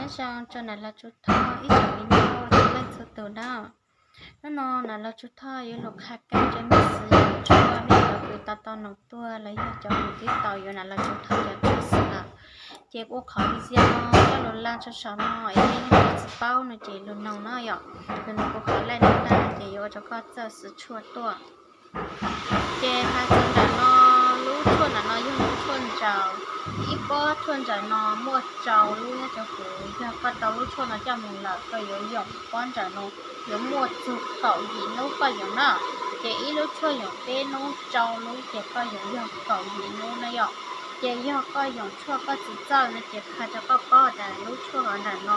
Nyob zoo rau nam laug Tsub Thoj ib tsoom me nyuam txhua leej txhua tus na. Hnub no nam laug Tsub Thoj yuav lug qha kab rau mej xwv yog tshuaj mej cov kws tau tau noog tuaj los yog cov kws twb tau yuav nam laug Tsub Thoj cov tshuaj xwb lawm. Ces ua qhov video no coj lug laj tso saum no es mej leej twg tsis paub no ces lug noog na yom, lug noog kuv qhov laj no tag ces yuav ua rau koj txawj xwv tshuaj tuaj. Ces hais txog ntawm no, lub tshuaj ntawm no yog lub tshuaj ntsaws. Ib pob tshuaj ntsaws no muaj rau lub nyob rau huv. Yog koj tau lub tshuaj no coj mus lawm koj yuav yoom pob ntsaws no yuav muaj txug kaum yim nub koj yoom na. Ces ib lub tshuaj yoom peb nub, rau lub ces koj yuav yog kaum yim nub na yom. Ces yog koj yoom tshuaj koj tsis txawj no ces qha rau koj paub tas lub tshuaj hov ntawm no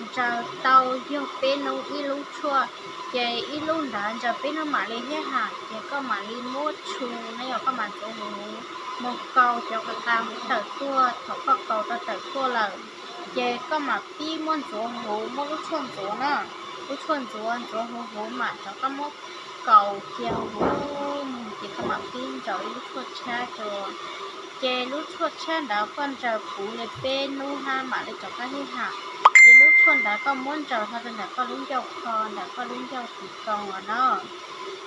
ntsaws tau yog peb nub ib lub tshuaj. Ces ib lub ntawd ntsaws peb nub mam li hab ham, ces koj mam li muab tshu na yog koj mam ntxuav huv huv moog kaus cov qas qas huv tawm tuaj. Thaum koj kaus tau tawm tuaj lawm, ces koj mam pib muab ntxuav huv, muab lub tshuaj ntxuav na. Lub tshuaj ntxuav, ntxuav huv huv mam rov qab muab kaus cia huv huv moog ces koj mam pib ntsaws ib lub tshuaj tshab rua. Ces lub tshuaj tshab ntawd koj ntsaws puv li peb nub hab mam li rov qab hab ham. Ces lub tshuaj ntawd koj muab ntsaws hlo rau ntawm koj lub ncauj kho, ntawm koj lub ncauj tim koos os no.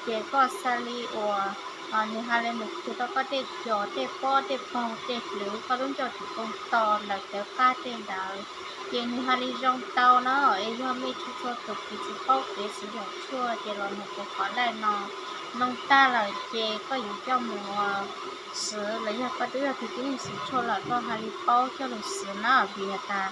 Ces koj xav li uas nwg has li mus kag tau koj tej co, tej pob, tej paug, tej hlwv, koj lub ncauj tim koos to ntawm cawv qab tej ntawd. Ces nwg has li zoo tau na. Es yog mej txhua txhua tus kws tsis paub kev xwv yoom tshuaj ces los noog kuv qhov laj no. Noog tag lawm ces koj yuav coj mus xwv, los yog koj twb yog tug tib neeg xwv tshuaj lawm koj has li paub coj lug xwv na, vim has tas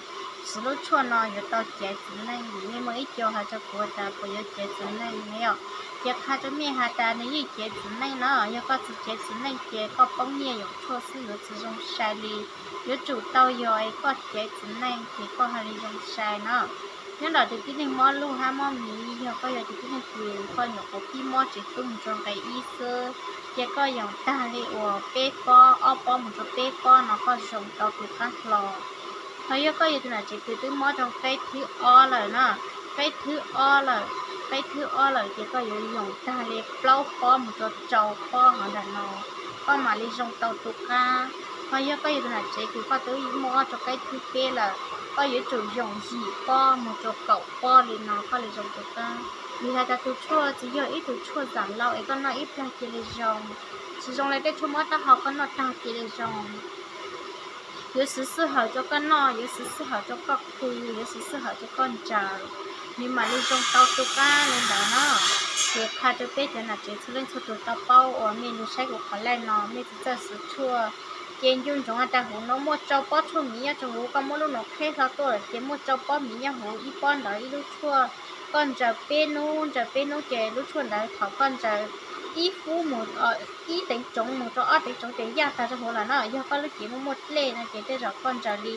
xwv lub tshuaj no yuav tau caiv txiv neej. Vim mej muaj ib co has rau kuv tas puas yuav caiv txiv neej na yom. Ces qha rau mej has tas nws yeej caiv txiv neej na. Yog koj tsis caiv txiv neej ces koj poob nyiaj yoom tshuaj xwb yuav tsis zoo sai li. Yuav tsum tau yog es koj caiv txiv neej ces koj has li zoo sai na. Nyob ntawm tus tib neeg mob lug hab mob miv, yog koj yog tus tib neeg kws koj nyuam qhuav pib mob tsev tub mus rau nqe ib xwb, ces koj yoom tag li uas peb pob, ob pob mus rau peb pob no koj zoo tau tus qab hlo. Ho yog koj yog tus nam tsev kws twb mob rau nqe thib ob lawm na, nqe thib ob lawm, nqe thib ob lawm ces koj yuav yoom tag li plaub pob mus rau rau pob hov ntawm no, koj mam li zoo tau tus qab. Ho yog koj yog tus nam tsev kws koj twb mob rau nqe thib peb lawm, koj yuav tsum yoom yim pob mus rau kaum pob li no koj li zoo tus qab. Vim has tas tus tshuaj tsis yog ib tug tshuaj xam lauj es koj noj ib plag cia li zoo. Tsis zoo li tej tshuaj mob taub hau koj noj tag cia li zoo. Yuav siv sij hawm rau koj noj, yuav siv sij hawm rau koj khu, yuav siv sij hawm rau koj ntsaws, nws mam li zoo tau tus qab li ntawd na. Ces qha rau peb cov nam tsev txhua leej txhua tus tau paub uas mej lug saib kuv qhov laj no mej tsis txawj xwv tshuaj, ces ncu ntsoov has tas huv no muaj rau pob tshuaj miv nyob rau huv, koj muab lub no qheb hlo tuaj lawm ces muaj rau pob miv nyob huv, ib pob ntawd ib lub tshuaj. Koj ntsaws peb nub, ntsaws peb nub ces lub tshuaj ntawd thaum koj ntsaws ib fub mus, ib teev tsoov mus rau ob teev tsoov ces yaj tag rau huv lawm na. Yog koj lub cev muaj muaj dlej no ces tej zaum koj ntsaws li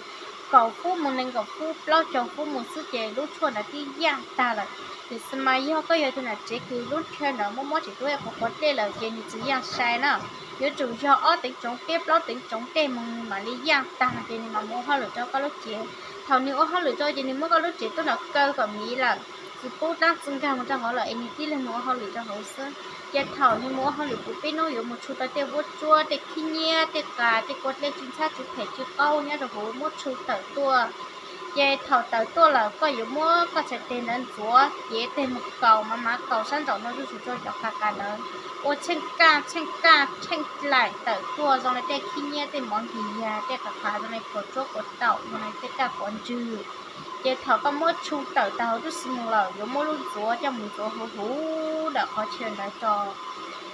kaum fub mus, nees nkaum fub, plaub caug fub mus xwb ces lub tshuaj ntawd twb yaj tag lawm. Tiam sis mas yog koj yog tus nam tsev kws lub chaw ntawd mob mob tsev tub quav quav dlej lawm ces nws tsis yaj sai na. Yuav tsum yog ob teev tsoov peb plaub teev tsoov tej mus nws mam li yaj tag ces nws mam mus ua hauj lwm rau koj lub cev. Thaum nws ua hauj lwm rau ces nws muab koj lub tsev tuaj nrov kaw kom miv lawm, tsis pub dlaab tsi nkag mus rau hauv lawm es nws tib leeg mus ua hauj lwm rau hauv xwb. Ces thaum nws mus ua hauj lwm puv peb nub yuav mus tshu tau tej vuab tsuab, tej khib nyiab, tej qas, tej kua dlej tsis ntxhab tsis phem tsis qaub nyob rau huv muab tshu tawm tuaj. Ces thaum tawm tuaj lawm koj yuav muab koj txhais tes ntawd ntxuav cev teg mus kaus, mas mas kaus sab nraum no zuj zus rau cov qas qas ntawd, ua tsheej kaj tsheej kaj tsheej dlaim tawm tuaj zoo li tej khib nyiab, tej mov nkig yag, tej qas qas zoo li kuav tsuab kuav taum, zoo li tej kaj quav ntswg. Ces thaum koj muab tshu tawm tag huv tub si mus lawm yuav muab lub ntxuav coj mus ntxuav huv huv ntawm qhov chaw ntawd tso,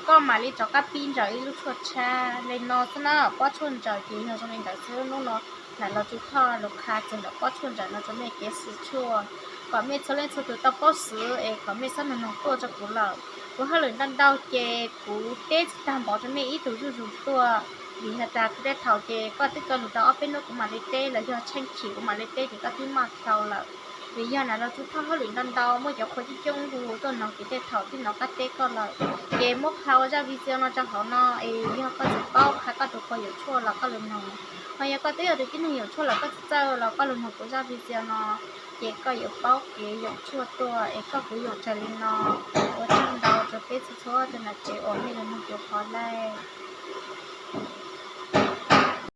koj mam li rov qab pib ntsaws ib lub tshuaj tshab li no xwb na. Pob tshuaj ntsaws ces yog zoo li ntawd xwb. Hnub no nam laug Tsub Thoj lug qha txug ntawm pob tshuaj ntsaws no rau mej kev xwv tshuaj, kom mej txhua leej txhua tus tau paub xwv es kom mej txhob noog noog tuaj rau kuv lawm. Kuv hauj lwm ntau ntau ces kuv teb tsis tag npaum rau mej ib tug zuj zus tuaj, vim has tas kuv tej thaum ces koj twb kaw lug tau ob peb nub kuv mam li teb, los yog tsheej chim kuv mam li teb ces koj twb maj tau lawm. Vim yog nam laug Tsub Thoj hauj lwm ntau ntau, muaj cov qhua coob coob hu tuaj noog ces tej thaum twb nov qab teb koj lawm. Ces muab qha ua zaj video no rau hauv no es yog koj tsis paub qha koj tus qhua yoom tshuaj los koj lug noog. Ho yog koj twb yog tus tib neeg yoom tshuaj los koj tsis txawj los koj lug noog kuv zaj video no, ces koj yuav paub kev yoom tshuaj tuaj es koj kuv yoom raws li no. Ua tsaug ntau rau peb txhua txhua tus nam tsev uas mej lug noog kuv qhov laj.